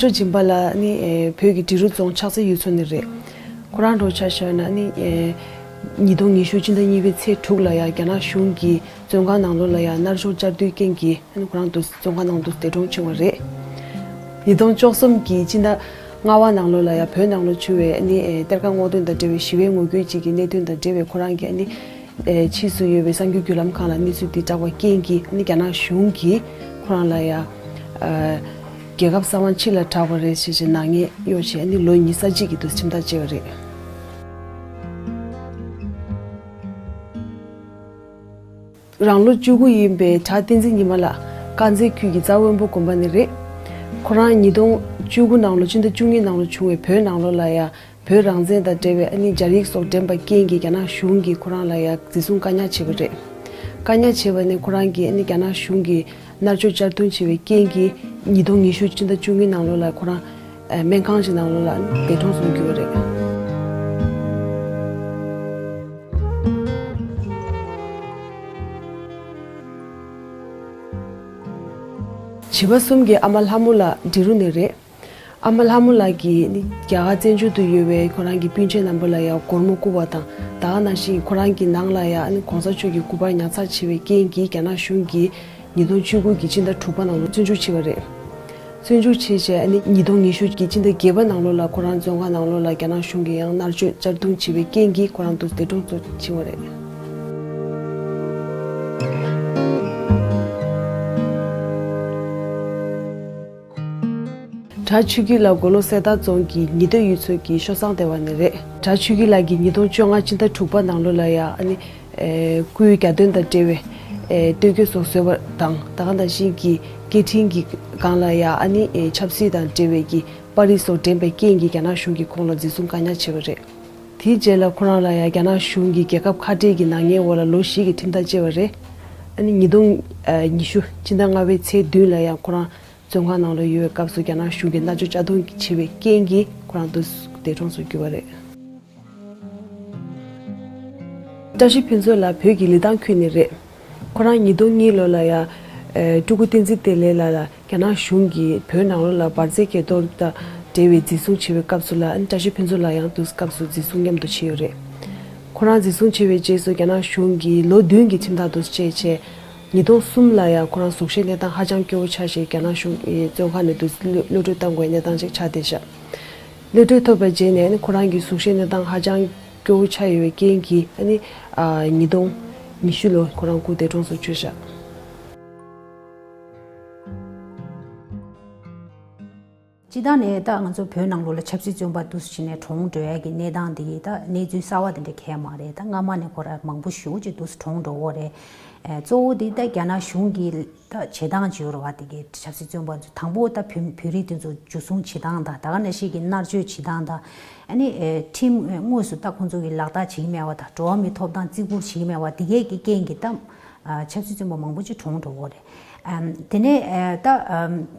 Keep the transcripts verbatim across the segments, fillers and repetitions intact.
ཀྲུ་སྦྱིན་པ་ལགས་ནི་ཨེ་བོད་ཀྱི་འབྲི་རུ་རྫོང་ཆགས་ས་ཡུལ་ཚོ་ནས་རེད། ཁོ་རང་འདྲ་བོ་ཆ་བཞག་ན་ནི་ཨེ་ཉིས་སྟོང་ཉི་ཤུ་སྤྱི་ཟླ་གཉིས་པའི་ཚེས་དྲུག་ལ་ཡང་རྒྱ་ནག་གཞུང་གིས་བཙོན་ཁང་ནང་ལོགས་ལ་ཡང་མནར་གཅོད་བཅར་དུས་རྐྱེན་གྱིས་ཨ་ནི་ཁོ་རང་དུ་བཙོན་ཁང་ནང་དུ་འདས་གྲོངས་བྱུང་བ་རེད། ཉིས་སྟོང་བཅུ་གསུམ་གྱི་སྤྱི་ཟླ་ལྔ་པ་ནང་ལོགས་ལ་ཡང་བོད་ནང་ལོགས་བྱུང་བའི་ཨ་ནི་ཨེ་གཏེར་ཁ་སྔོག་འདོན་དང་འབྲེལ་བའི་ཞི་བའི་ངོ་རྒོལ་ཅིག་གི་གནད་དོན་དང་འབྲེལ་བའི་ཁོ་རང་གི་ཨ་ནི་ཨེ་ཕྱིས་སུ་ཡོད་པའི་གསར་འགྱུར་བརྒྱུད་ལམ་ཁག་ལ་གནས་ཚུལ་འདི་བསྒྲགས་པ་རྐྱེན་གྱིས་ཨ་ནི་རྒྱ་ནག་གཞུང་གིས་ཁོ་རང་ལ་ཡང་ཨ་རྒྱལ་ཁབ་གསང་བ་ཕྱི་ལ་བསྒྲགས་པ་རེད་ཞེས་བྱས་ནག་ཉེས་གཡོགས་བྱས་ཨ་ནི་ལོ་ཉི་ཤུ་རྩ་གཅིག་གི་དུ་ཁྲིམས་ཐག་བཅད་པ་རེད། རང་ལོ་བཅུ་དགུ་ཡིན་པའི་གྲྭ་བསྟན་འཛིན་ཉི་མ་ལགས་དཀར་མཛེས་ཁུལ་གྱི་རྫ་དབོན་པོ་དགོན་པ་ནས་རེད། ཁོ་རང་ཉིས་སྟོང་བཅུ་དགུ་ནང་ལོ་སྤྱི་ཟླ་བཅུ་གཉིས་ནང་ལོ་བྱུང་བའི་བོད་ནང་ལོགས་ལ་ཡང་བོད་རང་བཙན་དང་འབྲེལ་བའི་ཨ་ནི་སྦྱར་ཡིག་སོགས་འགྲེམས་པ་རྐྱེན་གྱིས་རྒྱ་ནག་གཞུང་གིས་ཁོ་རང་ལ་ཡང་འཛིན་བཟུང་བཀག་ཉར་བྱས་པ་རེད། བཀག་ཉར་བྱས་པ་ནས་ཁོ་རང་གིས་ཨ་ནི་རྒྱ་ནག་གཞུང་གིས་མནར་གཅོད་གཅར་རྡུང་བྱས་པའི་རྐྱེན་གྱིས་ཉིས་སྟོང་ཉི་ཤུ་སྤྱི་ཟླ་བཅུ་གཉིས་ནང་ལོགས་ལ་ཁོ་རང་ཨ་སྨན་ཁང་ཞིག་ནང་ལོགས་ལ་འདས་གྲོངས་སུ་གྱུར་པ་རེད། བྱིས་པ་གསུམ་གྱི་ཨ་མ་ལྷ་མོ་ལགས་འབྲི་རུ་ནས་རེད། ཨ་མ་ལྷ་མོ་ལགས་ཀྱིས་ནི་རྒྱ་གར་བཙན་བྱོལ་དུ་ཡོད་པའི་ཁོ་རང་གི་སྤུན་མཆེད་རྣམ་པ་ལ་ཡང་སྒོར་མོ་བསྐུར་བ་དང་ད་ག་ནང་བཞིན་ཁོ་རང་གི་ནང་ལ་ཡང་ནི་གོང་ས་མཆོག་གི་སྐུ་པར་ཉར་ཚགས་བྱས་པའི་རྐྱེན་གྱིས་རྒྱ་ནག་གཞུང་གིས་ཉིས་སྟོང་བཅུ་དགུ་གི་སྤྱི་ཟླ་དྲུག་པ་ནང་ལ་བཙོན་འཇུག་བྱས་པ་རེད། བཙོན་འཇུག་བྱས་རྗེས་ཨ་ནི་ཉིས་སྟོང་ཉི་ཤུ་གི་སྤྱི་ཟླ་བརྒྱད་པ་ནང་ལོགས་ལ་ཁོ་རང་བཙོན་ཁང་ནང་ལོགས་ལ་རྒྱ་ནག་གཞུང་གིས་ཡང་མནར་གཅོད་གཅར་རྡུང་བྱས་པའི་རྐྱེན་གྱིས་ཁོ་རང་དུ་འདས་གྲོངས་སུ་ཕྱིན་པ་རེད། གྲྭ་ཆོས་སྐྱིད་ལགས་མགོ་ལོག་གསེར་རྟ་རྫོང་གི་ཉི་ཟླ་གཡུ་མཚོ་གི་ཤོ་སང་སྡེ་བ་ནས་རེད། གྲྭ་ཆོས་སྐྱིད་ལགས་ཀྱིས་ཉིས་སྟོང་བཅོ་ལྔ་སྤྱི་ཟླ་དྲུག་པ་ནང་ལོགས་ལ་ཡང་ཨ་ནི། ཨེ་སྐུའི་གྱ་སྟོན་དང་འབྲེལ་བའི་ཨེ་སྟོད་གོས་སོགས་བཟོས་པ་དང་ད་ག་ནང་བཞིན་གྱི་སྐད་འཕྲིན་གྱི་སྒང་ལ་ཡང་ཨ་ནི་ཨེ་ཆབ་སྲིད་དང་འབྲེལ་བའི་གི་པར་རིས་སོགས་འགྲེམས་པའི་རྐྱེན་གྱིས་རྒྱ་ནག་གཞུང་གིས་ཁོང་ལ་འཛིན་བཟུང་བཀག་ཉར་བྱས་པ་རེད། དེའི་རྗེས་ལ་ཁོ་རང་ལ་ཡང་རྒྱ་ནག་གཞུང་གིས་རྒྱལ་ཁབ་ཁ་བྲལ་གྱི་ནག་ཉེས་འོག་ལ་ལོ་བཞི་གི་ཁྲིམས་ཐག་བཅད་པ་རེད། ཨ་ནི་ཉིས་སྟོང་ཨེ་ཉི་ཤུ་སྤྱི་ཟླ་ལྔ་པའི་ཚེས་བདུན་ལ་ཡང་ཁོ་རང་བཙོན་ཁང་ནང་ལ་ཡོད་པའི་སྐབས་སུ་རྒྱ་ནག་གཞུང་གིས་མནར་གཅོད་གཅར་རྡུང་བྱས་པའི་རྐྱེན་གྱིས་ཁོ་རང་དུ་འདས་གྲོངས་སུ་གྱུར་པ་རེད། བཀྲ་ཤིས་ཕུན་ཚོགས་ལགས་བོད་ཀྱི་ལི་ཐང་ཁུལ་ནས་རེད། ཁོ་རང་ཉིས་སྟོང་གཉིས་ལོ་ལ་ཡང་ཨེ་སྤྲུལ་སྐུ་བསྟན་འཛིན་བདེ་ལེགས་ལགས་ལ་རྒྱ་ནག་གཞུང་གིས་བོད་ནང་ལོགས་ལ་འབར་རྫས་འགྱེད་གཏོར་དང་འབྲེལ་བའི་འཛིན་བཟུང་བྱས་པའི་སྐབས་སུ་ལ་ཨ་ནི་བཀྲ་ཤིས་ཕུན་ཚོགས་ལགས་ཡང་དུས་སྐབས་སུ་འཛིན་བཟུང་མཉམ་དུ་བྱས་ཡོད་རེད། ཁོ་རང་འཛིན་བཟུང་བྱས་པའི་རྗེས་སུ་རྒྱ་ནག་གཞུང་གིས་ལོ་བདུན་གྱི་ཁྲིམས་ཐག་དུ་བཅད་བྱས། ཉིས་སྟོང་གསུམ་ལ་ཡང་ཁོ་རང་གཟུགས་གཞིའི་གནས་སྟངས་ཧ་ཅང་སྐྱོ་བོ་ཆགས་ཤིང་རྒྱ་ནག་གཞུང་གིས་བཙོན་ཁང་ནས་དུ་གློད་གློད་གྲོལ་བཏང་དགོས་པའི་གནས་སྟངས་ཤིག་ཆགས་བསྡད་ཤག་གློད་གྲོལ་ཐོབ་པའི་རྗེས་ནས་ནི་ཁོ་རང་གི་གཟུགས་གཞིའི་གནས་སྟངས་ཧ་ཅང་སྐྱོ་བོ་ཆགས་ཡོད་པའི་རྐྱེན་གྱིས་ཨ་ནི་ཨ་ཉིས་སྟོང་ཉི་ཤུ་ལོ་ཁོ་རང་སྐུ་འདས་གྲོངས་སུ་གྱུར་ཤག་སྤྱིར་བཏང་ནས་ད་ང་ཚོ་བོད་ནང་ལོགས་ལ་ཆབ་སྲིད་བཙོན་པ་འདུག་སེ་བྱས་ནས་གྲོངས་འགྲོ་ཡ་གི་གནས་སྟངས་འདི་ད་གནས་ཚུལ་གསར་བ་དེ་འདྲ་གང་ཡང་མ་རེད། ད་སྔ་མ་ནས་ཁོ་རང་མང་པོ་ཞེ་པོ་ཅིག་འདུག་སེ་གྲོངས་འགྲོ་གི་རེད། ཨེ་གཙོ་བོ་འདི་ད་རྒྱ་ནག་གཞུང་གི་ད་བྱེད་སྟངས་ཅིག་ཡོད་རེད་བ། དེ་གའི་ཆབ་སྲིད་བཙོན་པ་ཚོ་དང་པོ་ད་བོད་བོད་རིགས་དེ་ཚོ་འཇུ་བཟུང་བྱེད་སྟངས་དང་ད་ག་ནང་བཞིན་གྱི་མནར་གཅོད་བྱེད་སྟངས་དང་ཨ་ནི་ཨེ་ཁྲིམས་དངོས་སུ་ད་ཁོང་ཚོ་གི་ལག་བསྟར་བྱེད་ཀྱི་མེད་པ་དང་འགྲོ་བ་མིའི་ཐོབ་ཐང་བརྩི་བཀུར་བྱེད་ཀྱི་མེད་པ་དེ་གའི་གི་རྐྱེན་གྱིས་ད་ཨ་ཆབ་སྲིད་བཙོན་པ་མང་པོ་ཅིག་གྲོངས་འགྲོ་གི་རེད། ཨམ་དེ་ནས་ཨེ་ད་ཨམ་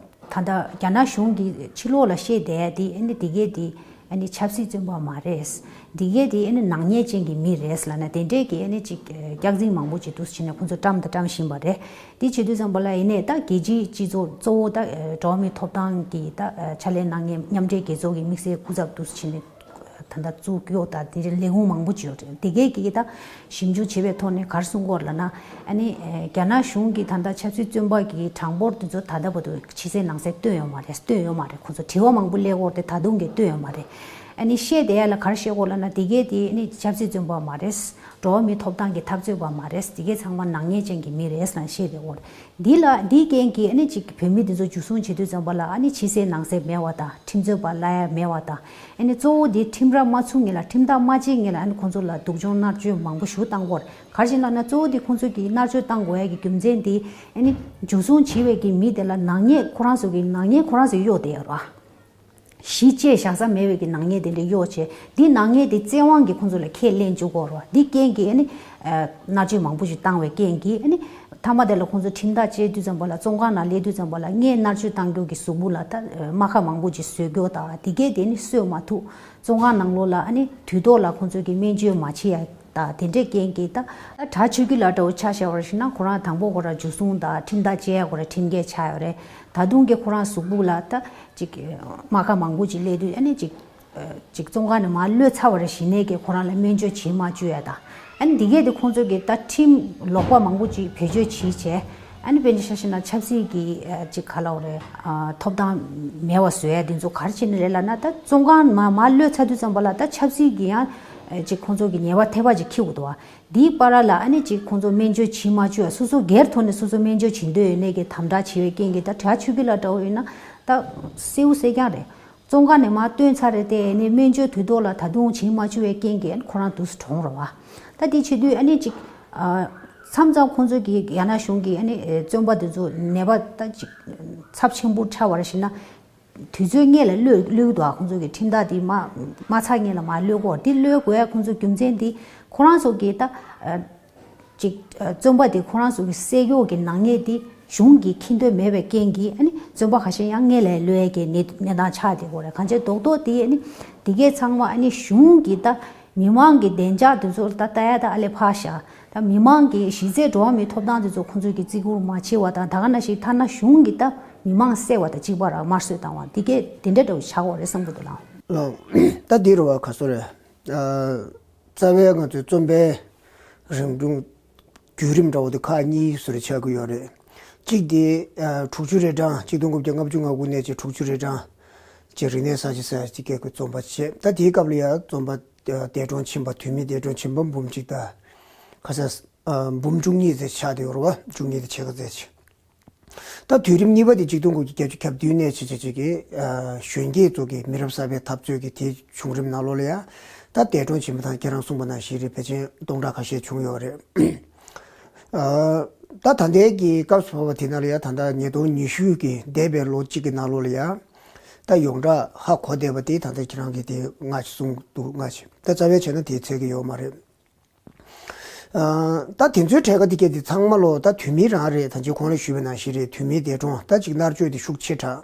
ད་ལྟ་རྒྱ་ནག་གཞུང་གིས་ཕྱི་ལོགས་ལ་བཤད་བསྡད་དེ་ཨ་ནི་དེ་གས་དེ་ཨ་ནི་ཆབ་སྲིད་བཙོན་པ་མ་རེད། དེ་གས་དེ་ཨ་ནི་ནག་ཉེས་ཅན་གྱི་མི་རེད་ལབ་ན་དེ་འདྲས་ཀྱི་ཨ་ནི་ཅིག་སྐྱག་རྫུན་མང་པོ་ཅིག་འདུག་སེ་བྱས་ནས་ཁོང་ཚོ་བཀྲམ་དང་བཀྲམ་བཞིན་པ་རེད། དེ་བྱེད་དུས་ཙམ་པ་ལ་ཡིན་ནའི་ད་རྒྱལ་སྤྱིའི་སྤྱི་ཚོགས་གཙོ་བོ་ད་འགྲོ་བ་མིའི་ཐོབ་ཐང་གི་ད་ཕྱག་ལས་གནང་མཁན་མཉམ་འབྲེལ་རྒྱལ་ཚོགས་ཀྱི་དམིགས་བསལ་སྐུ་ཚབ་འདུག་སེ་བྱས་ནས། ད་ལྟ་བཙུགས་ཡོད་ད་དེ་འདྲའི་ལས་ཁུངས་མང་པོ་ཅིག་ཡོད་རེད། དེ་གས་ཀྱིས་ད་ཞིབ་འཇུག་བྱེད་པའི་ཐོག་ནས་ག་རེ་གསུང་གི་ཡོད་ལབ་ན། ཨ་ནི་རྒྱ་ནག་གཞུང་གིས་ད་ལྟ་ཆབ་སྲིད་བཙོན་པ་གི་གྲངས་འབོར་དེ་ཚོ་ད་ལྟ་བར་དུ་ཕྱི་གསལ་ནང་གསལ་བཏོན་ཡོད་མ་རེད། བཏོན་ཡོད་མ་རེད། ཁོང་ཚོ་དྲི་བ་མང་པོ་སླེབས་ཡོད་རེད། ད་དུང་གི་བཏོན་ཡོད་མ་རེད། ཨ་ནི་བཤད་བསྡད་ཡ་ལ་ག་རེ་བཤད་གི་ཡོད་ལབ་ན་དེ་གས་དེ་ཨ་ནི་ཆབ་སྲིད་བཙོན་པ་མ་རེད། འགྲོ་བ་མིའི་ཐོབ་ཐང་གི་འཐབ་རྩོད་པ་མ་རེད། དེ་གས་ཚང་མ་ནག་ཉེས་ཅན་གྱི་མི་རེད་ཟེར་བཤད་བསྡད་ཡོད་རེད། འདི་ལ་འདིའི་རྐྱེན་གྱིས་ཨ་ནི་ཅིག་བོད་མི་འདི་ཚོ་འཇུ་བཟུང་བྱེད་དུས་ཙམ་པ་ལ་ཨ་ནི་ཕྱི་གསལ་ནང་གསལ་མེད་པ་དང་ཁྲིམས་རྩོད་པ་གླ་ཡ་མེད་པ་དང་ཨ་ནི་གཙོ་བོ་འདི་ཁྲིམས་ར་མ་ཚུགས་སྔོན་ལ་ཁྲིམས་ཐག་མ་བཅད་སྔོན་ལ་ཨ་ནི་ཁོང་ཚོ་ལ་སྡུག་སྦྱོང་མནར་གཅོད་མང་པོ་ཞེ་པོ་བཏང་གི་ཡོད་རེད། ག་རེ་བྱས་ལབ་ན་གཙོ་བོ་འདི་ཁོང་ཚོ་གིས་མནར་གཅོད་བཏང་དགོས་ཡ་གི་རྒྱུ་མཚན་འདི་ཨ་ནི་འཇུ་བཟུང་བྱེད་པའི་གི་མི་དེ་ལ་ནག་ཉེས་ཁོ་རང་ཚོ་གི་ནག་ཉེས་ཁོ་རང་ཚོ་གཡོགས་བསྡད་ཡོད་རེད་བ། གཞི་བཅས་བཞག་ས་མེད་པའི་གི་ནག་ཉེས་དེ་འདྲ་གཡོགས་བྱས། འདི་ནག་ཉེས་དེ་བཙན་དབང་གིས་ཁོང་ཚོ་ལ་ཁས་ལེན་བཅུག་གི་ཡོད་རེད་བ། འདི་རྐྱེན་གྱིས་ཨ་ནི་ཨ་མནར་གཅོད་མང་པོ་ཞིག་བཏང་བའི་རྐྱེན་གྱིས་ཨ་ནི་མཐའ་མ་དེ་ལ་ཁོང་ཚོ་ཁྲིམས་ཐག་བཅད་དུས་ཙམ་པ་ལ་བཙོན་ཁང་ནང་སླེབས་དུས་ཙམ་པ་ལ་སྔོན་མནར་གཅོད་བཏང་རྒྱུ་གི་གཟུགས་པོ་ལ་ད་རྨ་ཁ་མང་པོ་ཅིག་བཟོས་རྒྱུ་དང་དེ་གས་དེ་ནི་གསོས་མ་ཐུབ། བཙོན་ཁང་ནང་ལོགས་ལ་ཨ་ནི་དུས་ཐོག་ལ་ཁོང་ཚོ་གི་སྨན་བཅོས་མ་བྱེད་ཡ། ད་དེ་འདྲའི་རྐྱེན་གྱིས་ད་གྲྭ་ཆོས་ཀྱི་ལ་འདྲ་བོ་ཆ་བཞག་པར་ཞིག་ན་ཁོ་རང་དང་པོ་ཁོ་རང་འཇུ་བཟུང་དང་ཁྲིམས་ཐག་བཅད་ཡ་ཁོ་རང་ཁྲིམས་འགལ་ཆགས་ཡོད་རེད། ད་དུང་གི་ཁོ་རང་གཟུགས་པོ་ལ་ད་ཅིག་རྨ་ཁ་མང་པོ་ཅིག་སླེབས་དུས་ཨ་ནི་ཅིག་ཅིག་བཙོན་ཁང་ནས་མར་གློད་ཚར་བ་རེ་བཞིན་ནས་ཀྱི་ཁོ་རང་ལ་སྨན་བཅོས་བྱེད་མ་བཅུག་ཡ་དང་། ཨ་ནི་འདི་གས་དེ་ཁོང་ཚོ་གིས་ད་ཁྲིམས་ལོག་པ་མང་པོ་ཅིག་བེད་སྤྱོད་བྱེད་བྱས། ཨ་ནི་དཔེར་ན་ཆ་བཞག་ན་ཆབ་སྲིད་ཀྱི་ཅིག་ག་ལབ་དགོས་རེད། ཐོབ་ཐང་མེད་པ་བཟོ་ཡ་འདི་ཚོ་ག་རེ་བྱས་ནས་རེད་ལབ་ན། ད་བཙོན་ཁང་མར་མར་གློད་ཚར་དུས་ཙམ་པ་ལ་ད་ཆབ་སྲིད་ཀྱི་ཡང་ཅིག་ཁོང་ཚོ་གི་ཉེས་པ་ཐེབས་པ་ཅིག་འཁྱེར་དགོས་འདུག་བ། འདིའི་བར་ལ་ཨ་ནི་ཅིག་ཁོང་ཚོ་སྨན་བཅོས་བྱེད་མ་བཅུག་ཡ། སོ་སོ་སྒེར་ཐོག་ནས་སོ་སོ་སྨན་བཅོས་བྱེད་འདོད་ཡོད་ནས་ཀྱི་དམ་དྲག་བྱེད་པའི་རྐྱེན་གྱིས་ད་གྲྭ་ཆོས་ཀྱི་ལ་འདྲ་བོ་ཡིན་ན་ད་གསལ་པོ་གསལ་རྐྱང་རེད། བཙོན་ཁང་ནས་མར་བཏོན་ཚར་རེད་དེ། ཨ་ནི་སྨན་བཅོས་དུས་ཐོག་ལ་ད་དུང་བྱེད་མ་བཅུག་པའི་རྐྱེན་གྱིས་ཨ་ནི་ཁོ་རང་འདུག་སེ་གྲོངས་རེད་བ། ད་དེ་བྱེད་དུས་ཨ་ནི་ཅིག་མཚམས་མཚམས་ཁོང་ཚོ་གིས་རྒྱ་ནག་གཞུང་གིས་ཨ་ནི་བཙོན་པ་དེ་ཚོ་ནད་པ་ད་ཅིག་ཚབས་ཆེན་པོ་ཆགས་པ་རེ་བཞིན་ན། དུས་ཚོད་སྔོན་ལ་གློད་གློད་ཀྱི་འདུག་ཁོང་ཚོ་གིས་ཁྲིམས་ཐག་དེ་མ་མ་ཚར་སྔོན་ལ་མར་གློད་དགོས། དེ་གློད་དགོས་ཡ་ཁོང་ཚོ་རྒྱུ་མཚན་དེ་ཁོ་རང་ཚོ་གིས་ད་ཅིག་བཙོན་པ་དེ་ཁོ་རང་ཚོ་གི་བསད་གཡོག་གི་ནག་ཉེས་དེ་གཞུང་གིས་འཁྱེར་འདོད་མེད་པའི་རྐྱེན་གྱིས་ཨ་ནི་བཙོན་པ་ཁ་ཤས་ཡང་སྔོན་ལ་གློད་ཡ་གི་གནས་གནས་སྟངས་ཆགས་བསྡད་ཀྱི་ཡོད་རེད། གང་ཅི་རྡོག་རྡོག་དེ་ཨ་ནི་དེ་གས་ཚང་མ་ཨ་ནི་གཞུང་གིས་ད་མི་མང་གི་བདེ་འཇགས་དེ་ཚོ་ད་ལྟ་ཡ་ད་ཨ་ལས་ཕར་བཞག་ད་མི་མང་གི་གཞི་རྩའི་འགྲོ་བ་མིའི་ཐོབ་ཐང་དེ་ཚོ་ཁོང་ཚོས་ཀྱི་བརྩི་བཀུར་མ་བྱས་པ་དང་། ད་ག་ནང་བཞིན་ཐ་ན་གཞུང་གིས་ད་མི་མང་བསད་པ་དང་གཅིག་པ་ར་དམར་གསོད་བཏང་བ་འདི་གས་དེ་འདྲ་འདྲ་བོ་ཆགས་ཡོད་རེད་བསམ་གྱི་འདུག་ལགས། ལགས། ད་འདི་རུ་བ་ག་སོ་རེད། ཨ། རྩ་བའི་ང་ཚོའི་བཙོན་པའི་རིམ་གྲོ་བརྒྱུད་རིམ་འདྲ་བོ་དེ་ཁག་གཉིས་སུ་རེ་ཆགས་ཀྱི་ཡོད་རེད། གཅིག་དེ་ཨ་དྲུག་ཅུ་རེ་གྲངས། ཆིག་སྟོང་དགུ་བརྒྱ་ལྔ་བཅུ་ང་དགུ་ནས་བྱས་དྲུག་ཅུ་རེ་གྲངས་ཀྱི་རིག་གནས་གསར་བརྗེ་ཟེར་ཅིག་སྐད་ཀྱི་བཙོན་པ་བྱས། ད་དེའི་སྐབས་ལ་ཡང་བཙོན་པ་ཨ་འདས་གྲོངས་ཕྱིན་པ། དུས་མིན་འདས་གྲོངས་ཕྱིན་པ་འབུམ་གཅིག་དང་ཁ་ཤས་ཨ་འབུམ་བཅུ་གཉིས་ཙམ་ཆགས་བསྡད་ཡོད་རེད་བ། བཅུ་གཉིས་དང་ཕྱེད་ཀ་ཙམ་ཅིག་ད་དུས་རིམ་གཉིས་པ་དེ་ཆིག་སྟོང་དགུ་བརྒྱ་བརྒྱད་ཅུ་གྱ་བདུན་ནས་བྱས་བྱས་བྱས་ཀྱི་ཨ་གཞོན་སྐྱེས་ཚོ་གི་མི་རབས་གསར་པའི་འཐབ་རྩོད་ཀྱི་དེའི་བྱུང་རིམ་ནང་ལོགས་ལ་ཡང་། ད་འདས་གྲོངས་ཕྱིན་པ་དང་ཁྱེད་རང་གསུངས་པ་ནང་བཞིན་རེད། ཕལ་ཆེར་སྟོང་ཕྲག་ཁ་ཤས་བྱུང་ཡོད་རེད། ཨ་ད་ད་ལྟའི་གི་སྐབས་སུ་བབས་པ་དེ་ནང་ལ་ཡང་ད་ལྟ་ཉིས་སྟོང་ཉི་ཤུ་གི་འདས་པའི་ལོ་གཅིག་གི་ནང་ལོགས་ལ་ཡང་ད་ཡོངས་གྲགས་ཧ་གོ་བསྡད་པ་དེ་ད་ལྟ་ཁྱེད་རང་གིས་དེ་སྔ་ཕྱི་གསུངས་འདུག་སྔ་ཕྱི། ད་རྩ་བའི་བྱས་ན་དེ་འཚོལ་གྱི་ཡོད་མ་རེད། ཨ་ད་དེ་ཚོའི་གྲས་ཀ་དེ་གས་དེ་ཚང་མ་ལོ་ད་དུས་མིན་རང་རེད། ད་ཅི་གོང་ལ་ཞུས་པ་ནང་བཞིན་རེད། དུས་མིན་འདས་གྲོངས། ད་ཅིག་མནར་གཅོད་དེ་ཤུགས་ཆེ་དྲགས།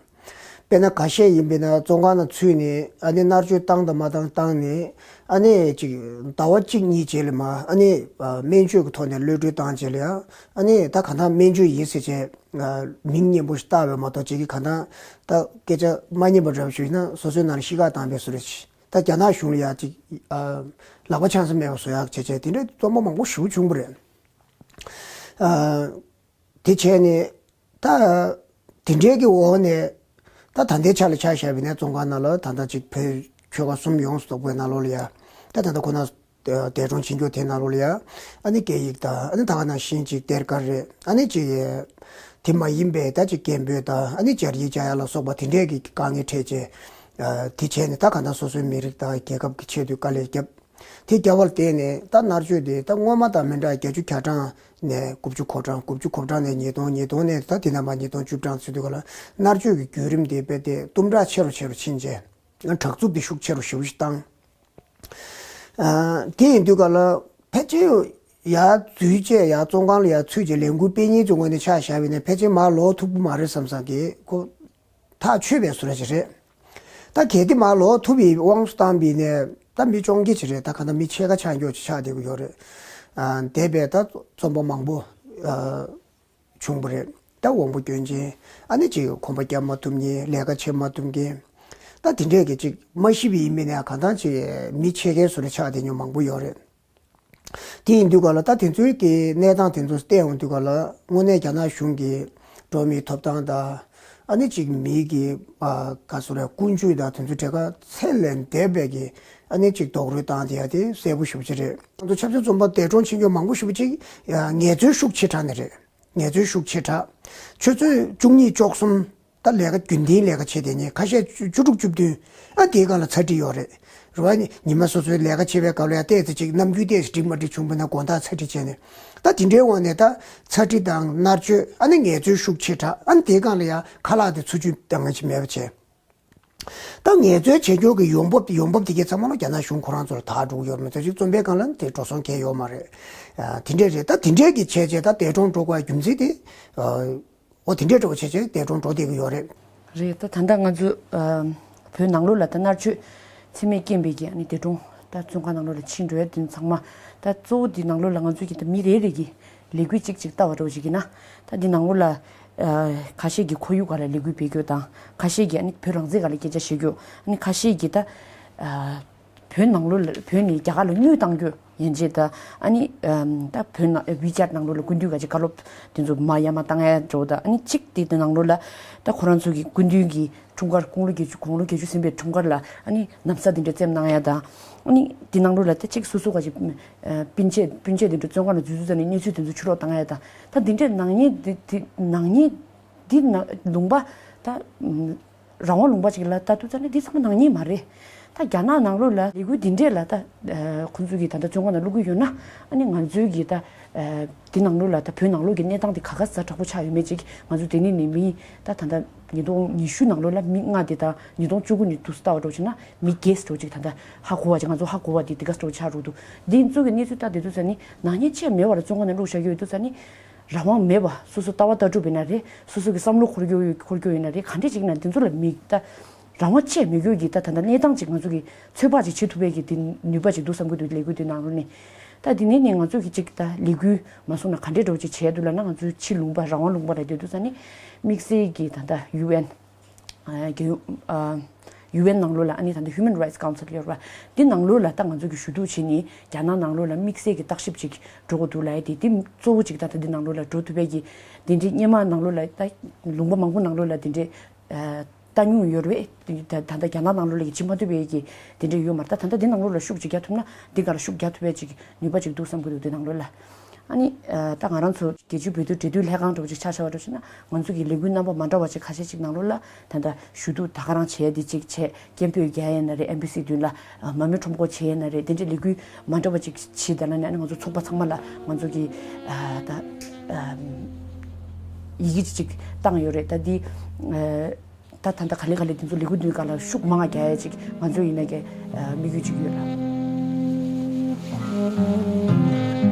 དཔེར་ན་ཁ་ཤས་ཡིན་པས་ན་བཙོན་ཁང་ནང་ཚུད་ནས་ཨ་ནི་མནར་གཅོད་བཏང་དང་མ་བཏང་བཏང་ནས་ཨ་ནི་ཅིག་ཟླ་བ་གཅིག་གཉིས་རྗེས་ལ་མར་ཨ་ནི་ཨ་སྨན་བཅོས་ཀྱི་ཐོག་ནས་གློད་གྲོལ་བཏང་རྗེས་ལ་ཡང་ཨ་ནི་ད་གང་ལྟར་སྨན་བཅོས་ཡིན་ཟེར་བྱས་ཨ་མིང་སྙན་པོ་ཞིག་བཏགས་པས་མ་གཏོགས་ཅིག་གི་གང་ལྟར་ད་སྐད་ཆ་མ་སྙན་པ་འདྲ་བོ་ཞུས་ན་སོ་སོའི་ནང་ལ་གཤིས་ཀ་བཏང་པའི་བཟོ་འདྲ་ཞིག་ད་རྒྱ་ནག་གཞུང་ལ་ཡང་ཅིག་ཨ་ལག་པ་འཆང་ས་མེད་པ་བཟོ་ཡག་བྱས་བྱས་དེ་འདྲའི་བཙོན་པ་མང་པོ་ཞེ་པོ་བྱུང་བ་རེད། ཨ་དེ་བྱས་ནས་ད་དེ་འདྲའི་གི་འོག་ནས་ད་ད་ལྟའི་ཆ་ལ་ཆ་བཞག་པ་ཡིན་ན་བཙོན་ཁང་ནང་ལ་ད་ལྟ་ཅིག་བོད་ཆོལ་ཁ་གསུམ་ཡོངས་སུ་རྫོགས་པའི་ནང་ལོགས་ལ་ཡ་ད་ད་ལྟ་ཁོ་ན་འདས་གྲོངས་ཕྱིན་རྒྱུ་དེ་ནང་ལོགས་ལ་ཡ་ཨ་ནི་སྐད་ཡིག་དང་ཨ་ནི་ད་ག་ནང་བཞིན་ཅིག་གཏེར་ཁ་རེད། ཨ་ནི་ཅིག་དེ་མ་ཡིན་པའི་ད་ཅིག་སྐད་འབོད་དང་ཨ་ནི་སྦྱར་ཡིག་སྦྱར་ཡ་ལ་སོགས་པ་དེ་འདྲའི་གི་དཀའ་ངལ་འཕྲད་བྱས། ཨ་དེ་བྱས་ནས་ད་གང་ལྟར་སོ་སོའི་མི་རིགས་དང་རྒྱལ་ཁབ་ཀྱི་ཆེད་དུ་དཀའ་ལས་བརྒྱབ། དེ་བརྒྱབ་པར་བརྟེན་ནས་ད་མནར་གཅོད་དེ་ད་སྔོན་མ་དང་མི་འདྲ། བརྒྱད་ཅུ་གྱ་གྲངས་ནས་དགུ་བཅུ་གོ་གྲངས། དགུ་བཅུ་གོ་གྲངས་ནས་ཉིས་སྟོང་། ཉིས་སྟོང་ནས་ད་དེ་ནས་མར་ཉིས་སྟོང་བཅུ་གྲངས་ཚུད་དུས་སྒང་ལ་མནར་གཅོད་ཀྱི་བརྒྱུད་རིམ་དེ་རྦད་དེ་གཏུམ་དྲག་ཆེ་རུ་ཆེ་རུ་ཕྱིན་རྗེས་དྲག་རྩུབ་དེ་ཤུགས་ཆེ་རུ་ཞེ་པོ་ཞིག་བཏང་། ཨ་དེ་ཡིན་དུས་སྒང་ལ་ཕལ་ཆེར་ཡར་འཛུལ་བྱས་ཡར་བཙོན་ཁང་ལ་ཡར་ཚུད་བྱས་ལས་འགུལ་སྤེལ་མཁན་ཚོའི་ངོས་ནས་ཆ་བཞག་པ་ཡིན་ན་ཕལ་ཆེར་མར་ལོག་ཐུབ་ཀྱི་མ་རེད་བསམ་བསམ་གྱི་ཁོ་ཐག་ཆོད་པའི་བཟོ་འདྲ་ཅིག་རེད། ད་གལ་ཏེ་མར་ལོག་ཐུབ་པའི་དབང་དུ་བཏང་པ་ཡིན་ནའི་ད་མི་བཅོ་བརྒྱད་ཅིག་རེད། ད་གང་ལྟར་མི་ཕྱེད་ཀ་ཆགས་འགྱོ་ཅིག་ཆགས་བསྡད་ཀྱི་ཡོད་རེད། ཨ་འདས་པའི་ད་བཙོན་པ་མང་པོ་ཨ་བྱུང་བ་རེད། ད་དབང་པོ་སྐྱོན་ཅན། ཨ་ནི་ཅིག་གོམ་པ་རྒྱབ་མ་ཐུབ་མཁན། ལས་ཀ་བྱེད་མ་ཐུབ་མཁན། ད་དེ་འདྲས་ཀྱི་ཅིག་མ་ཤི་བ་ཡིན་པ་ཡིན་ནའི་གང་ལྟར་ཅིག་མི་ཕྱེད་ཀའི་བཟོ་འདྲ་ཆགས་བསྡད་མཁན་མང་པོ་ཡོད་རེད། དེ་ཡིན་དུས་སྒང་ལ་ད་དེ་ཚོའི་གི་གནས་སྟངས་དེ་ཚོ་བལྟས་ཡོང་དུས་སྒང་ལ་དངོས་གནས་རྒྱ་ནག་གཞུང་གིས་འགྲོ་བ་མིའི་ཐོབ་ཐང་དང་ཨ་ནི་ཅིག་མིའི་གི་ཨ་ག་ཟེར་རེད། ཀུན་སྤྱོད་དང་དེ་ཚོའི་གྲས་ཀ་ཚད་ལས་འདས་པའི་གི་ཨ་ནི་ཅིག་རྡོག་རོལ་བཏང་བསྡད་ཡ་དེ་གསལ་པོ་ཞེ་པོ་ཅིག་རེད། ང་ཚོ་ཆབ་སྲིད་བཙོན་པ་འདས་གྲོངས་ཕྱིན་རྒྱུ་མང་པོ་ཞེ་པོ་ཅིག་ངལ་རྩོལ་ཤུགས་ཆེ་དྲགས་ནས་རེད། ངལ་རྩོལ་ཤུགས་ཆེ་དྲགས། ཆུ་ཚོད་བཅུ་གཉིས་བཅུ་གསུམ། ད་ལས་ཀ་རྒྱུན་ལྡན་ལས་ཀ་བྱེད་བསྡད་མཁན་ཁ་ཤས་བཅུ་བཅུ་དྲུག་བཅུ་བདུན། ཨ་དེའི་སྒང་ལ་ཚ་འཁྲིད་ཡོད་རེད། རེད་བ། ཉི་མ་སོ་སོའི་ལས་ཀ་བྱེད་པའི་སྐབས་ལ་ཡང་ཏོག་ཙམ་ཅིག་རྣམ་འགྱུར་ཏོག་ཙམ་འགྲིག་མ་འགྲིག་བྱུང་བ་ན་དགོང་དག་ཚ་འཁྲིད་བྱས་ནས། ད་དེ་འདྲའི་དབང་ནས་ད་ཚ་འཁྲིད་དང་མནར་གཅོད། ཨ་ནི་ངལ་རྩོལ་ཤུགས་ཆེ་དྲགས། ཨ་ནི་དེའི་སྒང་ལ་ཡང་ཁ་ལག་དེ་འཚོ་བཅུད་འདང་ངེས་ཅིག་མེད་པ་བྱས། ད་ངལ་རྩོལ་བྱེད་རྒྱུ་གི་ཡོང་འབབ་ཡོང་འབབ་དེ་གའི་ཚང་མ་ལ་རྒྱ་ནག་གཞུང་ཁོ་རང་ཚོ་ལ་དག་འགྲོ་གི་ཡོད་རེད། མི་ཚོ་ཅིག་བཙོན་པའི་སྒང་ལ་དེ་འགྲོ་སོང་གང་ཡང་ཡོད་མ་རེད། ཨ་དེ་འདྲས་རེད། ད་དེ་འདྲས་ཀྱི་བྱས་བྱས་ད་འདས་གྲོངས་འགྲོ་དགོས་རྒྱུ་མཚན་དེ་ཨ། འོ་དེ་འདྲའི་འགྲོ་བ་བྱས་བྱས་འདས་གྲོངས་འགྲོ་བསྡད་ཀྱི་ཡོད་རེད། རེད། ད་ད་ལྟ་ང་ཚོ་ཨ་བོད་ནང་ལོགས་ལ་ད་མནར་གཅོད་འཚེ་མེད་སྐྱོན་པའི་གི་ཨ་ནི་འདས་གྲོངས་ ད་བཙོན་ཁང་ནང་ལོགས་ལ་ཕྱིན་འགྲོ་ཡ་དེ་ཚང་མ། ད་གཙོ་བོ་འདི་ནང་ལོགས་ལ་ང་ཚོས་ཀྱི་ད་མི་རེ་རེ་གི་ལས་འགུལ་གཅིག་གཅིག་ལྟ་བ་འདྲ་བོ་ཞིག་ཡིན་ན། ད་འདི་ནང་ལོགས་ལ་ཨ་ཁ་ཤས་ཀྱིས་ཁོར་ཡུག་སྒང་ལ་ལས་འགུལ་སྤེལ་རྒྱུ་དང་། ཁ་ཤས་ཀྱིས་ཨ་ནི་བོད་རང་བཙན་སྒང་ལ་སྐད་ཆ་བཤད་རྒྱུ། ཨ་ནི་ཁ་ཤས་ཀྱིས་ད་ཨ་བོད་ནང་ལོགས་ལ་བོད་ནས་རྒྱ་གར་ལ་དངུལ་བཏང་རྒྱུ་ཡན་ཆད་ད། ཨ་ནི་ཨམ་ད་བོད་ནང་WeChat་ནང་ལོགས་ལ་སྐུ་མདུན་གྱི་བཀའ་སློབ་དེ་ཚོ་མར་ཡར་མར་བཏང་ཡ་འདྲ་བོ་ད། ཨ་ནི་གཅིག་དེ་དེ་ནང་ལོགས་ལ་ད་ཁོ་རང་ཚོ་གི་སྐུ་མདུན་གྱི་འཁྲུངས་སྐར་དགུང་ལོ་བརྒྱད་ཅུ་དགུང་ལོ་བརྒྱད་ཅུ་ཟིན་པའི་འཁྲུངས་སྐར་ལ་ཨ་ནི་ན་བཟའ་དེ་འདྲ་བཙེམས་གནང་ཡ་དང་། ཨ་ནི་དེ་ནང་ལོགས་ལ་ད་གཅིག་སོ་སོ་ག་ཅིག་ཨ་སྤུན་མཆེད་སྤུན་མཆེད་དེ་འདྲ་བཙོན་ཁང་ལ་འཛུལ་འཛུལ་ཙ་ནས་གནས་ཚུལ་དེ་ཚོ་ཕྱི་ལོགས་བཏང་ཡ་དང་། ད་དེ་འདྲའི་ནག་ཉེས་དེ་དེ་ནག་ཉེས་འདི་ན་ལུང་པ་ད་ཨམ་རང་དབང་ལུང་པ་ཅིག་ལ་ལྟ་དུས་ཙ་ནས་འདི་ཚང་མ་ནག་ཉེས་མ་རེད། ད་རྒྱ་ནག་ནང་ལོགས་ལ་ལས་འགུལ་འདི་འདྲས་ལ་ད་ཨ་ཁོང་ཚོ་གིས་ད་ལྟ་བཙོན་ཁང་ནང་བླུག་གི་ཡོད་ན། ཨ་ནི་ང་ཚོའི་གི་ད་ཨ་འདི་ནང་ལོགས་ལ་ད་བོད་ནང་ལོགས་ཀྱི་གནས་སྟངས་འདི་ག་ག་ཟ་དྲག་པོ་ཆགས་ཡོད་མེད་ཅིག་ང་ཚོ་དེ་ནས་ནི་མི་ད་ད་ལྟ་ཉིས་སྟོང་ཉི་ཤུ་ནང་ལོགས་ལ་མི་ལྔ་དེ་ད་ཉིས་སྟོང་བཅུ་དགུ་ནས་དུས་སུ་ལྟ་བ་འདྲ་བྱས་ན་མི་བརྒྱད་འདྲ་ཅིག་ད་ལྟ་ཧ་གོ་བ་ཅིག་ང་ཚོ་ཧ་གོ་བ་དེ་དེ་ག་འདྲ་ཆགས་འགྲོ་འདུག་འདི་ཚོ་གི་གནས་ཚུལ་ལྟ་བསྡད་དུས་ཙ་ནི་ནག་ཉེས་ཆེ་མེད་པར་བཙོན་ཁང་ནང་བླུག་བཞག་གི་ཡོད་དུས་ཙ་ནི། རང་དབང་མེད་པ། སོ་སོ་ལྟ་བ་ལྟ་གྲུབ་ཡིན་ན་རེད། སོ་སོ་གི་བསམ་བློ་འཁོར་རྒྱུ་ཡོད་འཁོར་རྒྱུ་ཡིན་ན་རེད། ག་འདྲས་ཅིག་ན་འདི་ཚོ་ལ་མི་ད་རང་དབང་ཆད་མེད་རྒྱུ་གི་ད་ད་ལྟ་གནས་སྟངས་ཅིག་ང་ཚོ་གི་ཚོད་དཔག་ཅིག་བྱེད་ཐུབ་པའི་གི་དེ་ནུས་པ་ཅིག་འདུག་བསམ་གི་འདུག་ལས་འགུལ་དེ་ནང་ལོགས་ནས། ད་དེ་ནས་ནི་ང་ཚོ་གི་ཅིག་ད་ལས་འགུལ་མ་སོང་ན་ག་འདྲས་འདྲ་བོ་ཅིག་བྱས་འདུག་ལབ་ན། ང་ཚོའི་ཕྱི་ལུང་པ་རང་དབང་ལུང་པ་ལ་བསྡད་དུས་ཙ་ནི་དམིགས་བསལ་གི་ད་ལྟ་ཡུ་ཨེན། ཨ་རྒྱལ་ཡུ་ཨེན་ནང་ལོགས་ལ་ཨ་ནི་ད་ལྟ་Human Rights Council་ཡོད་རེད་པ། འདི་ནང་ལོགས་ལ་ད་ང་ཚོ་གི་ཞུ་གཏུག་བྱས་ནས་རྒྱ་ནག་ནང་ལོགས་ལ་དམིགས་བསལ་གྱི་བརྟག་ཞིབ་ཅིག་འགྲོ་དགོས་འདུག་ལབ་ཡ་དེ། དེ་གཙོ་བོ་ཅིག་ད་ལྟ་འདི་ནང་ལོགས་ལ་འགྲོ་ཐུབ་པའི་གི་དེ་འདྲའི་སྔོན་མ་ནང་ལོགས་ལ་ད་ལུང་པ་མང་པོ་ནང་ལོགས་ལ་དེ་འདྲའི་ཨ་ལྟ་མྱོང་ཡོད་རེད་པས། ད་ད་ལྟ་རྒྱ་ནག་ནང་ལོགས་ལ་ཡིད་ཆེས་མ་ཐུབ་པའི་གི་དེ་འདྲ་ཡོད་མ་རེད། ད་ད་ལྟ་འདི་ནང་ལོགས་ལ་ཤུགས་ཅིག་རྒྱག་ཐུབ་ན་འདི་ག་ལ་ཤུགས་རྒྱག་ཐུབ་པའི་ཅིག་ནུས་པ་ཅིག་འདུག་བསམ་གི་འདུག་འདི་ནང་ལོགས་ལ། ཨ་ནི་ཨ་ད་ང་རང་ཚོ་རྒྱལ་སྤྱིའི་བོད་དོན་འབྲེལ་མཐུད་ལྷན་ཁང་འདྲ་བོ་ཅིག་ཆ་བཞག་པ་འདྲ་བྱས་ན། ང་ཚོ་གི་ལས་འགུལ་རྣམ་པ་མ་འདྲ་བ་ཅིག་ཁ་ཤས་ཅིག་ནང་ལོགས་ལ་ད་ལྟ་ཞུ་གཏུག་ད་ག་རང་བྱས་ཏེ་ཅིག་བྱས། སྐད་འབོད་རྒྱག་ཡས་ན་རེད། ཨེམ་བྷ་སི་མདུན་ལ་ཨ་མར་མེ་ཁྲོམ་སྐོར་བྱས་ཡས་ན་རེད། དེ་འདྲའི་ལས་འགུལ་མ་འདྲ་བ་ཅིག་བྱས། ད་ལ་ནས་ཨ་ནི་ང་ཚོ་ཚོགས་པ་ཚང་མ་ལ་ང་ཚོ་གི་ཨ་ད་ཨ་ཡི་གེ་ཅིག་བཏང་ཡོད་རེད། ད་འདི་ཨ་ད་ད་ལྟ་ག་ལེ་ག་ལེ་དེ་ཚོ་ལས་འགུལ་འདིའི་སྒང་ལ་ཤུགས་མང་ང་རྒྱག་ཡ་ཅིག་ང་ཚོ་ཡིན་ན་གི་ཨ་དམིགས་ཡུལ་ཅིག་ཡོད་ལ།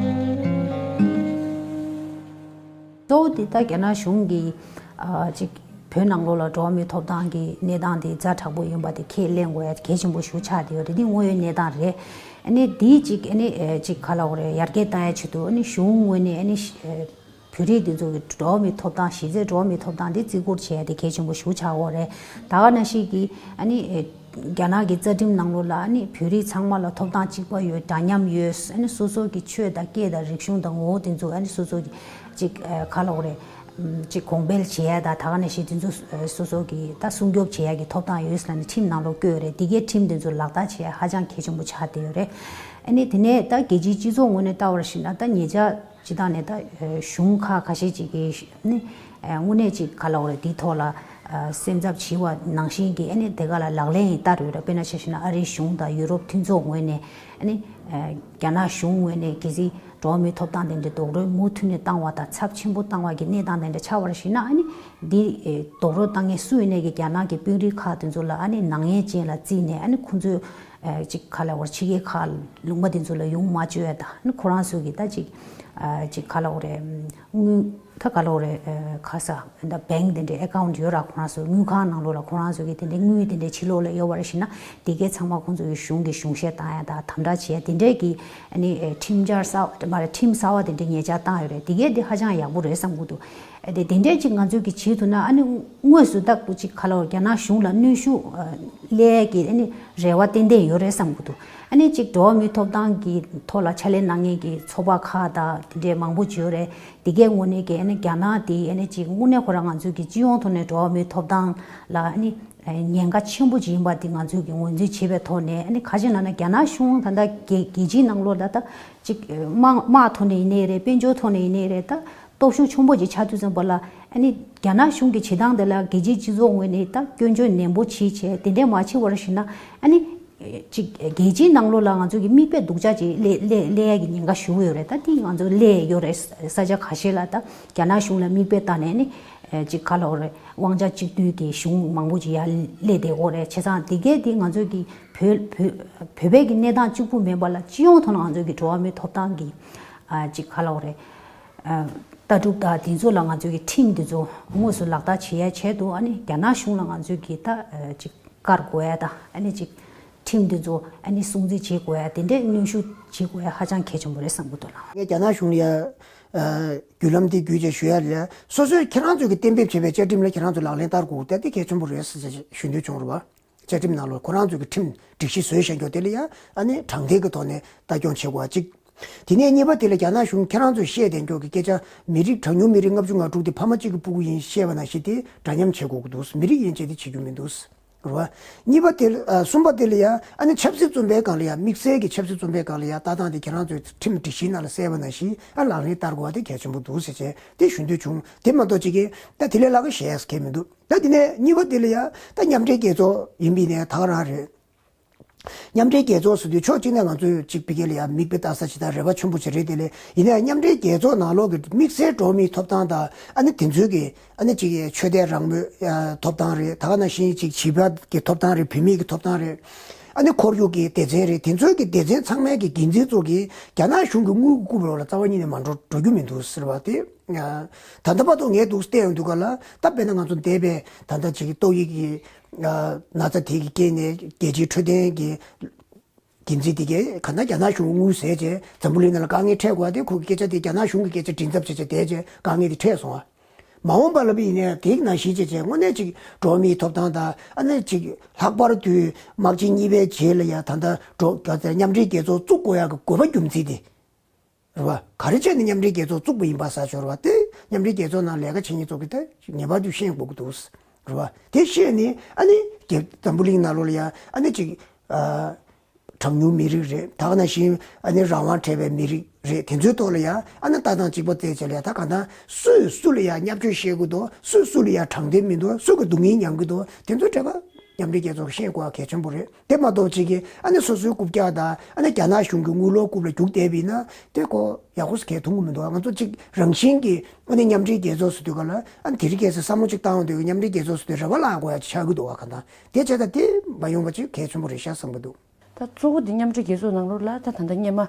གཙོ་བོ་དེ་ད་རྒྱ་ནག་གཞུང་གིས་ཨ་ཅིག་བོད་ནང་ལོགས་ལ་འགྲོ་བ་མིའི་ཐོབ་ཐང་གི་གནས་སྟངས་དེ་ཛ་དྲག་པོ་ཡིན་པ་དེ་ཁས་ལེན་དགོས་ཡ་གལ་ཆེན་པོ་ཞེ་པོ་ཆགས་བསྡད་ཡོད་རེད། འདི་དངོས་ཡོད་གནས་སྟངས་རེད། ཨ་ནི་དེ་ཅིག་ཨ་ནི་ཨ་ཅིག་ག་ལབ་དགོས་རེད། ཡར་རྒྱས་བཏང་ཡ་ཆེད་དུ་ཨ་ནི་གཞུང་ངོས་ནས་ཨ་ནི་ཨ་བོད་རིགས་འདི་ཚོ་གི་འགྲོ་བ་མིའི་ཐོབ་ཐང་། གཞི་རྩའི་འགྲོ་བ་མིའི་ཐོབ་ཐང་འདི་བརྩི་བཀུར་བྱེད་ཡ་དེ་གལ་ཆེན་པོ་ཞེ་པོ་ཆགས་ཡོད་རེད། ད་ག་ནང་བཞིན་གྱི་ཨ་ནི་ཨེ་རྒྱ་ནག་གི་རྩ་ཁྲིམས་ནང་ལོགས་ལ་ཨ་ནི་བོད་རིགས་ཚང་མ་ལ་ཐོབ་ཐང་གཅིག་པ་ཡོད། འདྲ་མཉམ་ཡོད། ཨ་ནི་སོ་སོ་གི་ཆོས་དང་སྐད་དང་རིག་གཞུང་དང་ངོ་བོ་དེ་ཚོ་ཨ་ནི་སོ་སོ་གི་ཅིག་ཨེ་ག་ལབ་དགོས་རེད། ཅིག་གོང་འཕེལ་བྱེད་ཡ་དང་། ད་ག་ནང་བཞིན་དེ་ཚོ་ཨེ་སོ་སོ་གི་ད་སྲུང་སྐྱོབ་བྱེད་ཡ་གི་ཐོབ་ཐང་ཡོད་ཟེར་ནས་ཁྲིམས་ནང་ལོགས་བཀོད་ཡོད་རེད། དེ་གའི་ཁྲིམས་དེ་ཚོ་ལག་བསྟར་བྱེད་ཡ་ཧ་ཅང་གལ་ཆེན་པོ་ཆགས་བསྡད་ཡོད་རེད། ཨ་ནི་དེ་ནས་ད་རྒྱལ་སྤྱིའི་སྤྱི་ཚོགས་ངོས་ནས་ལྟ་བར་ཞིག་ན། ད་ཉེ་ཆར་སྤྱིར་བཏང་ནས་ད་ཨ་གཞུང་ཁག་ཁ་ཤས་ཅིག་གིས་ནི་ཨ་དངོས་གནས་ཅིག་ག་ལབ་དགོས་རེད། དེའི་ཐོག་ལ་ཨ་སེམས་འཚབ་བྱེད་པ་ནང་བཞིན་གྱི་ཨ་ནི་དེ་ག་ལ་ལག་ལེན་ཡང་བསྟར་ཡོད་རེད། དཔེར་ན་ཆ་བཞག་ན་ཨ་རིའི་གཞུང་དང་ཡུ་རོབ་མཐུན་ཚོགས་ངོས་ནས་ཨ་ནི་ཨ་རྒྱ་ནག་གཞུང་ངོས་ནས་གལ་སྲིད་འགྲོ་བ་མིའི་ཐོབ་ཐང་དེ་འདྲའི་རྡོག་རོལ་མུ་མཐུད་ནས་བཏང་བ་དང་ཚབས་ཆེན་པོ་བཏང་བ་གི་གནས་སྟངས་དེ་འདྲ་ཆགས་པར་ཞིག་ན། ཨ་ནི་འདི་ཨེ་རྡོག་རོལ་བཏང་མཁན་སུ་ཡིན་ནའི་གི་རྒྱ་ནག་གི་དཔོན་རིགས་ཁག་དེ་ཚོ་ལ་ཨ་ནི་ནག་ཉེས་ཅན་ལ་བརྩིས་ནས། ཨ་ནི་ཁོང་ཚོས་ཨེ་ཅིག་ག་ལབ་དགོས་རེད། ཕྱི་རྒྱལ་ཁག་ལུང་པ་དེ་ཚོ་ལ་ཡོང་མ་བཅུག་ཡ་དང་། ཨ་ནི་ཁོ་རང་ཚོ་གི་ད་ཅིག་ཨ་ཅིག་ག་ལབ་དགོས་རེད། དངུལ་ད་ག་ལབ་དགོས་རེད། ཨ་ཁ་ས་ད་བེང་དེ་འདྲའི་ཨེ་ཀའུན་ཊི་ཡོད་ར། ཁོ་རང་ཚོ་དངུལ་ཁང་ནང་ལོགས་ལ་ཁོ་རང་ཚོ་གི་དེ་འདྲའི་དངུལ་དེ་འདྲའི་ཕྱི་ལོགས་ལ་ཡོད་པར་ཞིག་ན། དེ་གའི་ཚང་མ་ཁོང་ཚོ་གི་གཞུང་གི་གཞུང་བཞེས་བཏང་ཡ་དང་དམ་དྲག་བྱེད་ཡ་དེ་འདྲའི་གི་ཨ་ནི་ཨེ་ཁྲིམས་འཆར་གསར་མ་རེད། ཁྲིམས་གསར་བ་དེ་འདྲའི་ཉེ་ཆར་བཏང་ཡོད་རེད། དེ་གའི་དེ་ཧ་ཅང་ཡག་པོ་རེད་བསམ་གི་འདུག་ཨ་དེ་དེ་འདྲའི་ཅིག་ང་ཚོས་ཀྱི་བྱེད་ཐུབ་ན། ཨ་ནི་དངོས་སུ་ད་ཅིག་ག་ལབ་དགོས་རེད། རྒྱ་ནག་གཞུང་ལ་གནོན་ཤུགས་ཨ་སླེབས་ཡ་གི་ཨ་ནི་རེ་བ་ཏན་ཏན་ཡོད་རེད་བསམ་གི་འདུག་ཨ་ནི་ཅིག་འགྲོ་བ་མིའི་ཐོབ་ཐང་གི་ཐོག་ལ་ཕྱག་ལས་གནང་མཁན་གྱི་ཚོགས་པ་ཁག་དང་དེ་འདྲའི་མང་པོ་ཅིག་ཡོད་རེད། དེ་གའི་ངོས་ནས་ཀྱི་ཨ་ནི་རྒྱ་ནག་དེ་ཨ་ནི་ཅིག་དངོས་གནས་ཁོ་རང་ང་ཚོའི་གི་སྤྱི་ཡོངས་ཐོག་ནས་འགྲོ་བ་མིའི་ཐོབ་ཐང་ལ་ཨ་ནི་ཉེན་ཁ་ཆེན་པོ་ཅིག་ཡིན་པ་དེ་ང་ཚོས་ཀྱི་ངོས་འཛིན་བྱེད་པའི་ཐོག་ནས། ཨ་ནི་ག་རེ་ལབ་ན། རྒྱ་ནག་གཞུང་ད་ལྟ་རྒྱལ་རྒྱལ་སྤྱིའི་ནང་ལོགས་ལ་ད་ཅིག་དམག་དམག་ཐོག་ནས་ཡིན་ནའི་རེད། དཔལ་འབྱོར་ཐོག་ནས་ཡིན་ནའི་རེད། ད་སྟོབས་ཤུགས་ཆེན་པོ་ཅིག་ཆགས་དུས་ཙམ་པ་ལ། ཨ་ནི་རྒྱ་ནག་གཞུང་གི་བྱེད་སྟངས་དེ་ལ་རྒྱལ་སྤྱིའི་སྤྱི་ཚོགས་ངོས་ནས་ད་སྐྱོན་བརྗོད་ནན་པོ་བྱེད་བྱས། དེ་འདྲས་མ་བྱེད་པར་ཞིག་ན། ཨ་ནི་ཅིག་རྒྱལ་སྤྱིའི་ནང་ལོགས་ལ་ང་ཚོ་གི་མིག་དཔེ་སྡུག་ཅག་ཅིག་སླེབས་སླེབས་སླེབས་ཡ་གི་ཉེན་ཁ་ཞེ་པོ་ཡོད་རེད། ད་དེ་ང་ཚོ་སླེབས་ཡོད་རེད། ས་ཆ་ཁ་ཤས་ལ་ད་རྒྱ་ནག་གཞུང་ལ་མིག་དཔེ་བལྟས་ནས་ནི་ཅིག་ག་ལབ་དགོས་རེད། དབང་ཆ་གཅིག་སྡུད་ཀྱི་གཞུང་མང་པོ་ཅིག་ཡར་སླེབས་བསྡད་ཡོད་རེད། བྱས་ཙང་དེ་གས་དེ་ང་ཚོ་གི་བོད་བོད་བོད་པའི་གི་གནས་སྟངས་གཅིག་པུ་མིན་པ་ལ། སྤྱི་ཡོངས་ཐོག་ནས་ང་ཚོ་གི་འགྲོ་བ་མིའི་ཐོབ་ཐང་གི་ཨ་ཅིག་ག་ལབ་དགོས་རེད། ཨ་ལྟ་གྲུབ་དང་དེ་ཚོ་ལ་ང་ཚོ་གི་ཁྲིམས་དེ་ཚོ་དངོས་སུ་ལག་བསྟར་བྱེད་ཡ་ཆེད་དུ། ཨ་ནི་རྒྱ་ནག་གཞུང་ལ་ང་ཚོ་གི་ད་ཨ་ཅིག་བཀར་དགོས་ཡ་དང་། ཨ་ནི་ཅིག་ ཁྲིམས་འདི་ཚོ་ཨ་ནི་སྲུང་བརྩི་བྱེད་དགོས་ཡ་དེ་འདྲའི་གནོན་ཤུགས་བྱེད་དགོས་ཡ་ཧ་ཅང་གལ་ཆེན་པོ་རེད་བསམ་གྱི་འདུག་ལགས། ངས་རྒྱ་ནག་གཞུང་ལ་ཡ་ཨ་བརྒྱུད་ལམ་འདི་བརྒྱུད་བྱས་ཞུ་ཡ་ལ་ཡ། སོ་སོས་ཁྱེད་རང་ཚོས་ཀྱི་གཏན་འབེབས་བྱས་པའི་བཅའ་ཁྲིམས་ལ་ཁྱེད་རང་ཚོས་ལག་ལེན་བསྟར་དགོས་ད་འདི་གལ་ཆེན་པོ་རེད་ཟེར་བྱས་ཞུ་འདོད་བྱུང་རེད་བ། བཅའ་ཁྲིམས་ནང་ལོགས་ཁོ་རང་ཚོས་ཀྱི་ཁྲིམས་སྒྲིག་གཞི་བཟོས་བཞག་རྒྱུ་དེ་ལ་ཡ་ཨ་ནི་དྲང་བདེན་གྱི་ཐོག་ནས་ལྟ་སྐྱོང་བྱེད་དགོས་པ་གཅིག་དེ་ནས་གཉིས་པ་དེ་ལ་རྒྱ་ནག་གཞུང་ཁྱེད་རང་ཚོས་བཤད་བསྡད་མཁན་གྱི་སྐད་ཆ་མི་རིགས་གྲངས་ཉུང་མི་རིགས་ལྔ་བཅུ་ང་དྲུག་དེ་ཕ་མ་གཅིག་གི་སྤུ་གུ་ཡིན་བཤད་པ་ནང་བཞིན་དེ་འདྲ་མཉམ་བྱེད་དགོས་ཀྱི་འདུག་མི་རིགས་དབྱེ་འབྱེད་དེ་བྱེད་རྒྱུ་མི་འདུག་རེད་བ། གཉིས་པ་དེ་ལ་ཨ་གསུམ་པ་དེ་ལ་ཡ་ཨ་ནི་ཆབ་སྲིད་བཙོན་པའི་སྒང་ལ་ཡ་དམིགས་བསལ་གྱི་ཆབ་སྲིད་བཙོན་པའི་སྒང་ལ་ཡ་ལྟ་སྟངས་དེ་ཁྱེད་རང་ཚོས་ཁྲིམས་སྒྲིག་གཞིའི་ནང་ལ་གསལ་བ་ནང་བཞིན་ཨ་ལག་ལེན་བསྟར་དགོས་པ་དེ་གལ་ཆེན་པོ་འདུག་ཟེར་བྱས་དེ་ཞུ་འདོད་བྱུང་། དེ་མ་གཏོགས་ཅིག་གིས་ད་དེ་ལས་ལྷག་གི་བཤད་ཡ་གང་ཡང་མི་འདུག་ད་དེ་ནས་གཉིས་པ་དེ་ལ་ཡ་ད་མཉམ་འབྲེལ་རྒྱལ་ཚོགས་ཡིན་པའི་ནས་ད་ག་རང་རེད། མཉམ་འབྲེལ་རྒྱལ་ཚོགས་ཟེར་དུས་ཕྱོགས་གཅིག་ནས་ང་ཚོས་ཅིག་ཕ་གི་ལ་ཡ་མིག་དཔེ་ལྟ་ས་ཅིག་དང་རེ་བ་ཆེན་པོ་ཅིག་རེད། དེ་ལས་ཡིན་ནའི་མཉམ་འབྲེལ་རྒྱལ་ཚོགས་ནང་ལོགས་ཀྱི་དམིགས་བསལ་འགྲོ་བ་མིའི་ཐོབ་ཐང་དང་ཨ་ནི་དེ་ཚོའི་གི་ཨ་ནི་ཅིག་ཆོས་དད་རང་མོས་ཐོབ་ཐང་རེད། ད་ག་ནང་བཞིན་ཅིག་བྱིས་པ་གི་ཐོབ་ཐང་རེད། བུད་མེད་ཀྱི་ཐོབ་ཐང་རེད། ཨ་ནི་ཁོར་ཡུག་གི་སྡེ་ཚན་རེད། དེ་ཚོའི་གི་སྡེ་ཚན་ཚང་མའི་གི་འགན་འཛིན་ཚོ་གིས་རྒྱ་ནག་གཞུང་གི་དངུལ་བཀུག་པའི་འོག་ལ་རྩ་བ་ཉིད་ནས་མ་འགྲོ་འགྲོ་རྒྱུ་མི་འདུག་ཟེར་བ་དེ། ད་ལྟ་བར་དུ་ངས་འདུག་བལྟས་ཡོང་དུས་ག་ལ་ད་དཔེར་ན་ང་ཚོ་འདས་པའི་ད་ལྟ་ཅིག་ཏོག་དབྱིབས་ཀྱི་ན་ཚ་དེ་གི་རྐྱེན་ནས་རྒྱལ་སྤྱིའི་འཕྲོད་བསྟེན་གྱི་འགན་འཛིན་དེ་གས་ག་ན་རྒྱ་ནག་གཞུང་དངུལ་ཟས་བྱས་འཛམ་བུ་གླིང་ནང་ལ་དཀའ་ངལ་འཕྲད་དགོས་པ་དེ་ཁོ་གི་སྐད་ཆ་དེ་རྒྱ་ནག་གཞུང་གི་སྐད་ཆ་མགྲིན་ཚབ་བྱས་བྱས་བསྡད་བྱས་དཀའ་ངལ་དེ་འཕྲད་སོང་ཨ། མ་འོངས་པ་ལ་བི་ཡིན་ནའི་དེའི་ནང་བཞིན་བྱས་བྱས་དངོས་གནས་ཅིག་འགྲོ་བ་མིའི་ཐོབ་ཐང་དང་ཨ་ནི་ཅིག་ལྷག་པར་དུ་དམག་ཆེན་གཉིས་པའི་རྗེས་ལ་ཡ་ད་ལྟ་འགྲོ་ག་ཚད་མཉམ་འབྲེལ་རྒྱལ་ཚོགས་བཙུགས་དགོས་ཡག་གི་དགོས་པ་རྒྱུ་མཚན་དེ། རེད་བ། ག་རེ་བྱས་ནས་མཉམ་འབྲེལ་རྒྱལ་ཚོགས་བཙུགས་པ་ཡིན་པ་ཟེར་ཞོར་བ་དེ་མཉམ་འབྲེལ་རྒྱལ་ཚོགས་ནང་ལས་ཀ་བྱེད་མཁན་ཚོ་གི་དེ་ངེས་པར་དུ་ཤེས་དགོས་ཀྱི་འདུག་རེད་བ། དེ་ཤེས་ནས་ཨ་ནི་རྒྱལ་འཛམ་བུ་གླིང་ནང་ལོགས་ལ་ཡ་ཨ་ནི་ཅིག་ཨ། གྲངས་ཉུང་མི་རིགས་རེད། ད་ག་ནང་བཞིན་ཨ་ནི་རང་དབང་བྲལ་བའི་མི་རིགས་རེད། དེ་ཚོའི་ཐོག་ལ་ཡ་ཨ་ནི་ལྟ་སྟངས་གཅིག་པ་བཙལ་བྱས་ལ་ཡ་ད་ག་ན་སུས་སུ་ལ་ཡ་བརྙས་བཅོས་བྱེད་དགོས་འདུག་སུས་སུ་ལ་ཡ་དྲང་བདེན་མི་འདུག་སུ་གི་སྡུག་བསྔལ་མྱང་གི་འདུག་དེ་ཚོའི་འབྲེལ་བ་མཉམ་འབྲེལ་རྒྱལ་ཚོགས་ཤེས་དགོས་པ་གལ་ཆེན་པོ་རེད། དེ་མ་གཏོགས་ཅིག་གིས་ཨ་ནི་སོ་སོའི་རྐུབ་བཀྱག་དང་ཨ་ནི་རྒྱ་ནག་གཞུང་གི་དངུལ་ལོར་རྐུབ་ལ་རྒྱུག་བསྡད་པ་ཡིན་ན་དེ་ཁོ་ཡག་པོ་གལ་མཐོང་གི་མི་འདུག་ང་ཚོ་ཅིག་རང་བཞིན་གྱིས་ཨ་ནི་མཉམ་འབྲེལ་རྒྱལ་ཚོགས་ཟེར་དུས་ག་ལ་ཨ་ནི་དེ་རིང་ཁ་སང་བསམ་བློ་ཅིག་བཏང་ཡོང་དུས་མཉམ་འབྲེལ་རྒྱལ་ཚོགས་ཟེར་དུས་རེ་བ་བརླག་དགོས་ཡ་ཅིག་ཆགས་ཀྱི་འདུག་བ། ག་འདྲ་དེ་བྱས་ཙང་དེ་མ་ཡོང་བ་ཅིག་གལ་ཆེན་པོ་རེད་ཤག་བསམ་གྱི་འདུག་ད་གཙོ་བོ་དེ་མཉམ་འབྲེལ་རྒྱལ་ཚོགས་ནང་ལོགས་ལ་ད་ད་ལྟ་སྔོན་མ་ཨ་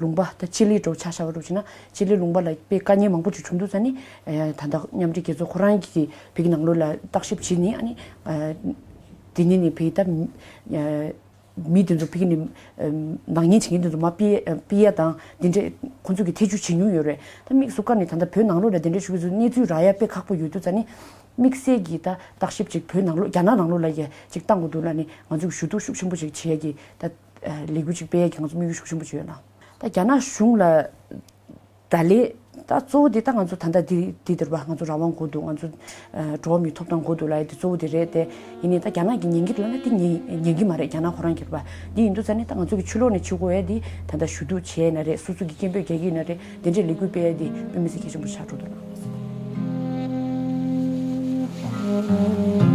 ལུང་པ་ད་ཅི་ལི་འདྲ་བོ་ཆ་བཞག་པ་འདྲ་བོ་བྱས་ན་ཅི་ལི་ལུང་པ་ལ་དཔེ་དཀའ་ངལ་མང་པོ་ཅིག་བྱུང་འདུག་ཙང་ནི་ཨ་ད་ལྟ་མཉམ་འབྲེལ་རྒྱལ་ཚོགས་ཁོ་རང་གིས་བོད་ཀྱི་ནང་ལོགས་ལ་བརྟག་ཞིབ་བྱས་ནས་ཨ་ནི་ཨ་དེ་ནས་ནི་བོད་ད་ཨ་མི་དེ་ཚོ་ཕ་གི་ནས་ནག་ཉེས་བྱེད་མཁན་དེ་ཚོ་མར་ཕུད་ཕུད་ཡ་དང་དེ་འདྲས་ཁོང་ཚོ་གིས་ཐེ་བྱུས་བྱེད་མྱོང་ཡོད་རེད། ད་དམིགས་སུ་བཀར་ནས་ད་ལྟ་བོད་ནང་ལོགས་ལ་དེ་འདྲས་ཞུ་གི་ཚོ་གནས་ཚུལ་རག་ཡ་དཔེ་ཁག་པོ་ཡོད་དུས་ཙང་ནི་དམིགས་བསལ་གྱིས་ད་བརྟག་ཞིབ་ཅིག་བོད་ནང་ལོགས་རྒྱ་ནག་ནང་ལོགས་ལ་ཡ་ཅིག་བཏང་དགོས་འདུག་ལབ་ནས་ང་ཚོ་གིས་ཞུ་གཏུག་ཤུགས་ཆེན་པོ་ཅིག་བྱེད་ཡ་གི་ད་ལས་འགུལ་ཅིག་སྤེལ་ཡ་གི་ང་ཚོ་དམིགས་ཡུལ་ཤུགས་ཆེན་པོ་ཅིག་ཡོད་ལ། ད་རྒྱ་ནག་གཞུང་ལ། ད་ལས་ད་གཙོ་བོ་དེ་ད་ང་ཚོ་ད་ལྟ་འདི་འདི་འདིར་བ་ང་ཚོ་རང་དབང་དགོས་འདུག་ང་ཚོ་ཨ་འགྲོ་བ་མིའི་ཐོབ་ཐང་དགོས་འདུག་ལབ་ཡ་དེ་གཙོ་བོ་དེ་རེད་དེ། ཡིན་ནའི་ད་རྒྱ་ནག་གིས་ཉན་གི་ལབ་ན་དེ་ཉན་ཉན་གི་མ་རེད། རྒྱ་ནག་ཁོ་རང་གིར་བ་འདི་ཡིན་དུས་ཙང་ནས་ད་ང་ཚོ་གི་ཕྱི་ལོགས་ནས་བྱེད་དགོས་ཡ་དེ་ད་ལྟ་ཞུ་གཏུག་བྱས་ན་རེད། སོ་སོ་གི་སྐད་འབོད་རྒྱག་གི་ཡིན་ན་རེད། དེ་འདྲའི་ལས་འགུལ་སྤེལ་ཡ་དེ་དཔེ་མི་སྲིད་གལ་ཆེན་པོ་ཆགས་འགྲོ་འདུག་ལ།